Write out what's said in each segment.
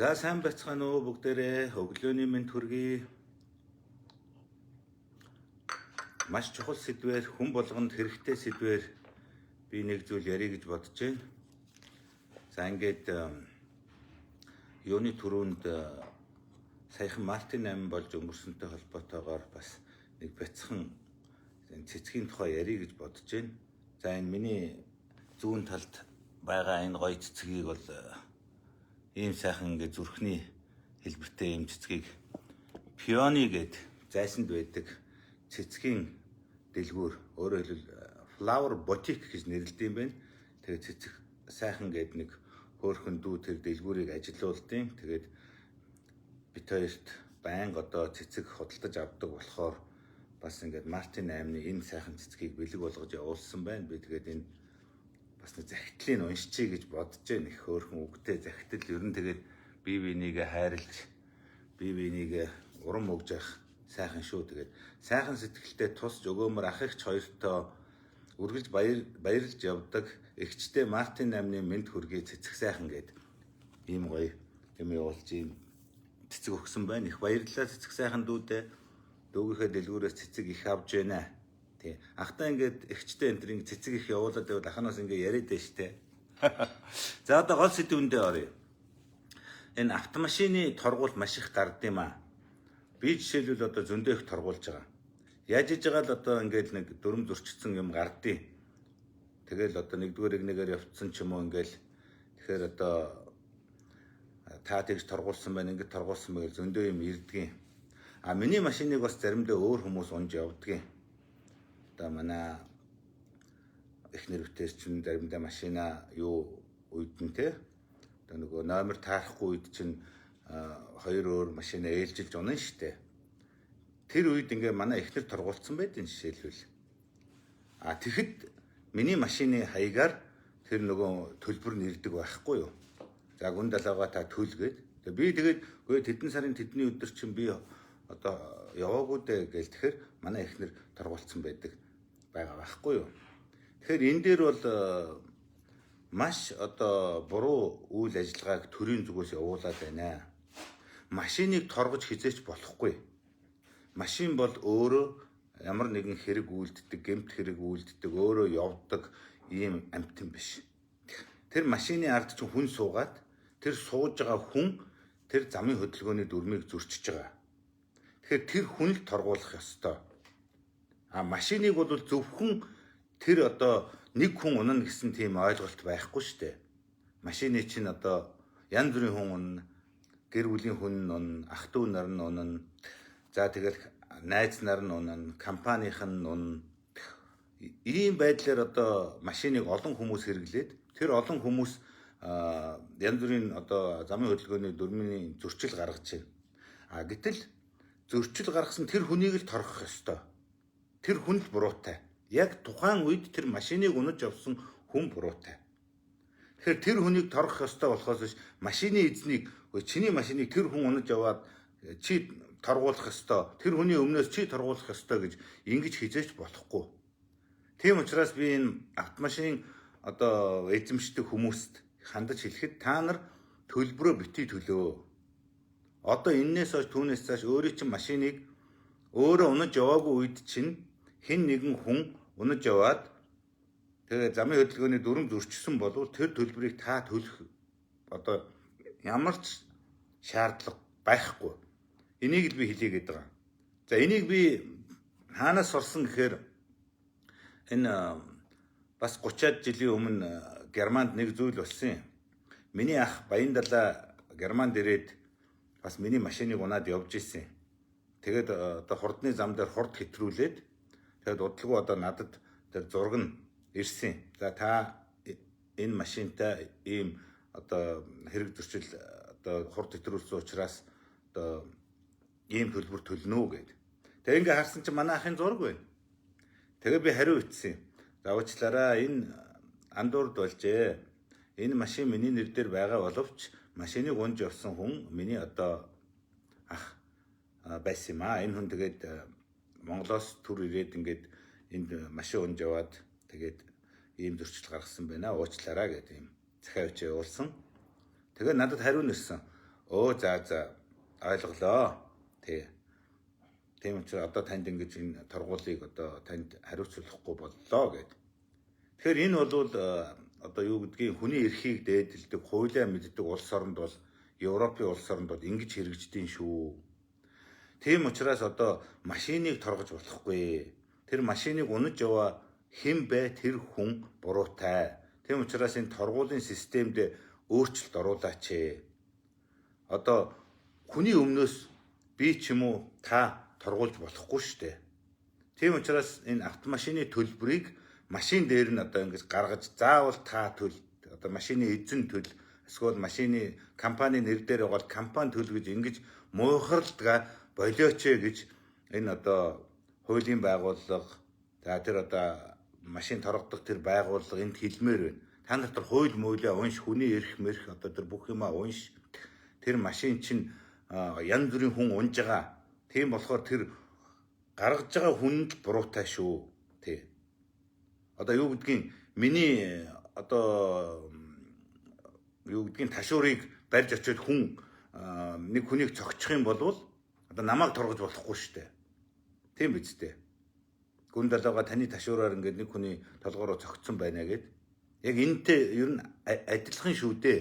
За сайн байцгаана уу бүгдээрээ, өглөөний мэнд хүргэе. Маш чухал сэдвээр, хүн болгонд хэрэгтэй сэдвээр би нэг зүйл ярих гэж бодож байна. За ингээд юуны түрүүнд саяхан Мартин 8 болж өнгөрсөнтэй холбоотойгоор бас нэг бяцхан цэцгийн тухай ярих гэж бодож байна. За энэ миний зүүн талд байгаа энэ гоё цэцгийг бол ийм сайхан ингээд зүрхний хэлбэртэй ийм цэцгийг Peony гээд зайсанд байдаг цэцгийн дэлгүүр, өөрөөр хэлбэл Flower Boutique гэж нэрлэдэг юм байна. Тэгээд цэцэг сайхан гээд нэг хөөрхөн дүү тэр дэлгүүрийг ажилуулдیں۔ Тэгээд бид хоёрт байнга одоо цэцэг худалдаж авдаг болохоор бас ингээд Мартин 8-ны энэ сайхан цэцгийг бэлэг болгож явуулсан байна. Би тэгээд энэ бас нэг захидлыг уншчихъя гэж бодож байна. Их хөөрхөн үгтэй захидал. Ер нь тэгээд бие бинийгээ хайрлаж, бие бинийгээ урам өгж явах сайхан шүү. Тэгээд сайхан сэтгэлтэй тусч өгөөмөр ах эгч хоёртоо үргэлж баярлж явдаг эгчтэй Мартин 8-ны мэнд хүргэе, цэцэг сайхан гээд ийм гоё юм явуулж ийм цэцэг өгсөн байна. Их баярлалаа цэцэг сайхан дүүдээ. Дүүгийнхээ дэлгүүрээс цэцэг их авч байна. Тий. Ахтаа ингээд эгчтэй энтрийн цэцэг их явуулаад байвал ахнаас ингээд яриад байна штэ. За одоо гол сэдвэндээ оръё. Энэ автомашины торгуул маш их гард юм аа. Би жишээлбэл одоо зөндөө их торгуулж байгаа. Яаж иж байгаа л одоо ингээд нэг дүрм зөрчсөн юм гардыг. Тэгэл одоо нэгдүгээр нэгнээр явцсан ч юм уу ингээл тэгэхээр одоо та тэгж торгуулсан байна, ингээд торгуулсан байг зөндөө юм ирдгийн. А миний машиныг бас заримдаа өөр хүмүүс унж явдгийн. Одоо манай эхнэр битэр чинь заримдаа машина юу үед нь те одоо нөгөө номер таарахгүй үед чинь хоёр өөр машина ээлжилж унана штэ. Тэр үед ингээ манай эхнэр торгуулсан байдیں жишээлбэл. А тэгэхэд миний машины хаягаар тэр нөгөө төлбөр нь ирдэг байхгүй юу? За гүн далайгаа та төлгээд. Тэгээ би тэгээд үгүй тэдэн сарын тэдний өдөр чинь би одоо яваагүй дээ гээл тэгэхээр манай эхнэр торгуулсан байдаг байгаа байхгүй юу? Тэгэхээр энэ дээр бол маш одоо буруу үйл ажиллагааг төрийн зүгээс явуулаад байна. Машиныг торгож хизээч болохгүй. Машин бол өөрөө ямар нэгэн хэрэг үйлддэг, гэмт хэрэг үйлддэг, өөрөө явдаг ийм амьтан биш. Тэр машины ард чинь хүн суугаад тэр сууж байгаа хүн тэр замын хөдөлгөөний дүрмийг зөрчиж байгаа. Тэгэхээр тэр хүн л торгуулах ёстой. А машиныг бол зөвхөн тэр одоо нэг хүн унана гэсэн тийм ойлголт байхгүй шүү дээ. Машины чинь одоо янз бүрийн хүн унана, гэр бүлийн хүн нь унана, ах дүү нар нь унана. За тэгэл найз нар нь унана, компанийн нь унана. Ийм байдлаар одоо машиныг олон хүмүүс хэрэглээд тэр олон хүмүүс янз бүрийн одоо замын хөдөлгөөний дүрмийн зөрчил гаргаж байна. А гэтэл зөрчил гаргасан тэр хүнийг л торгох ёстой. Тэр хүн л буруутай. Яг тухайн үед тэр машиныг унаж явсан хүн буруутай. Тэгэхээр тэр хүнийг торгох ёстой болохоос биш машины эзнийг чиний машиныг тэр хүн унаж яваад чи торгуулах ёстой. Тэр хүний өмнөөс чи торгуулах ёстой гэж ингэж хизээч болохгүй. Тийм учраас би энэ автомашин одоо эзэмшдэг хүмүүст хандаж хэлэхэд та нар төлбөрөө битгий төлөө. Одоо энээс хойш түүнээс цааш өөрийн чинь машиныг өөрөө унаж яваагүй үед чинь хэн нэгэн хүн унаж яваад тэгээ замын хөдөлгөөний дүрм зөрчсөн болвол тэр төлбөрийг та төлөх одоо ямар ч шаардлага байхгүй. Энийг л би хэлье гэдэг байгаа. За энийг би хаанаас сурсан гэхээр энэ бас 30-аад жилийн өмнө Германд нэг зүйл болсон юм. Миний ах Баяндалаа Германд ирээд бас миний машиныг унаад явж исэн. Тэгээд одоо хурдны зам дээр хурд хэтрүүлээд тэгээд удалгүй одоо надад тэр зураг нь ирсэн. За та энэ машинтай ийм одоо хэрэг зөрчил одоо хурд хэтрүүлсэн учраас одоо ийм төлбөр төлнө үү гэд. Тэгээ ингээ харсан чинь манай ахын зураг байна. Тэгээ би хариу бичсэн. За уучлаарай, энэ андуурд болжээ. Энэ машин миний нэр дээр байгаа боловч машиныг унж явсан хүн миний одоо ах байсан юм аа. Энэ хүн тэгээд Монголоос төр ирээд ингээд энд машин унж яваад тэгээд ийм зөрчил гаргасан байна. Уучлаарай гэдэг ийм захиа бичээ явуулсан. Тэгээ надад хариу нэрсэн. Өө за за ойлголоо. Тий. Тийм учраас одоо танд ингэж энэ торгуулийг одоо танд хариуцлахгүй боллоо гэд. Тэгэхээр энэ бол одоо юу гэдгийг хүний эрхийг дээдэлдэг, хуулиа мэддэг улс оронд бол Европын улс оронд бол ингэж хэрэгждэг шүү. Тийм учраас одоо машиныг торгож болохгүй. Тэр машиныг унаж яваа хэн бэ, тэр хүн буруутай. Тийм учраас энэ торгуулийн системд өөрчлөлт оруулаач ээ. Одоо хүний өмнөөс би ч юм уу та торгуулж болохгүй шүү дээ. Тийм учраас энэ автомашины төлбөрийг машин дээр нь одоо ингэж гаргаж, заавал та төл, одоо машины эзэн төл, эсвэл машины компани нэр дээр байгаа бол компани төл гэж ингэж муухралдгаа болиоч ээ гэж энэ одоо хуулийн байгууллага, за тэр одоо машин торгодог тэр байгууллага энд хэлмээр байна. Та нар тэр хууль муулаа унш, хүний эрх мэрх одоо тэр бүх юмаа унш. Тэр машин чинь янз бүрийн хүн унж байгаа. Тийм болохоор тэр гаргаж байгаа хүнд л буруутай шүү. Тий. Одоо юу гэдгийг миний одоо юу гэдгийг ташуурыг барьж очиод хүн нэг хүнийг цогчих юм бол одоо намайг торгож болохгүй шүү дээ. Тийм биз дээ. Гүн далайгаа таны ташуураар ингээд нэг хүний толгоороо цогцсон байна гэд. Яг энэтэй ер нь адилхан шүү дээ.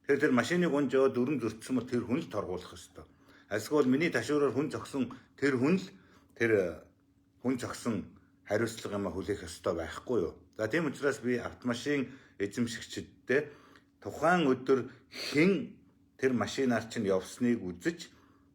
Тэгэхээр тэр машиныг унж яваад дүрэм зөрчсөн бол тэр хүн л торгуулах ёстой. Эсвэл миний ташуураар хүн зогсон тэр хүн л тэр хүн зогсон хариуцлага юмаа хүлээх ёстой байхгүй юу? За тийм учраас би автомашин эзэмшигчдтэй тухайн өдөр хэн тэр машинаар чинь явсныг үзэж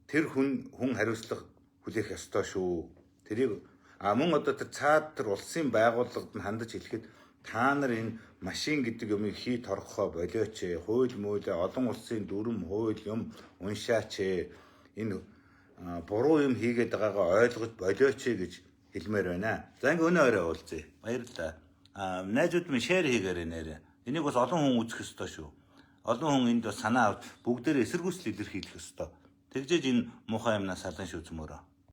тэр хүн хариуцлага хүлээх ёстой шүү. Тэрийг мөн одоо тэр цаад тэр улсын байгууллагад нь хандаж хэлэхэд та нар энэ машин гэдэг юмыг хий торгохоо болиоч ээ. Хууль мууль олон улсын дүрэм хууль юм уншаач ээ. Энэ буруу юм хийгээд байгаагаа ойлгож болиоч ээ гэж хэлмээр байна. За ингээ өнөө орой уулзъя. Баярлалаа. Найзууд минь share хийгээрэй нээрээ. Энийг бас олон хүн үзэх ёстой шүү. Олон хүн энд бас санаа авч бүгдээрээ эсэргүүцэл илэрхийлэх ёстой. Тэгжээж энэ муухай юмнаас салан шүүзмөрөө.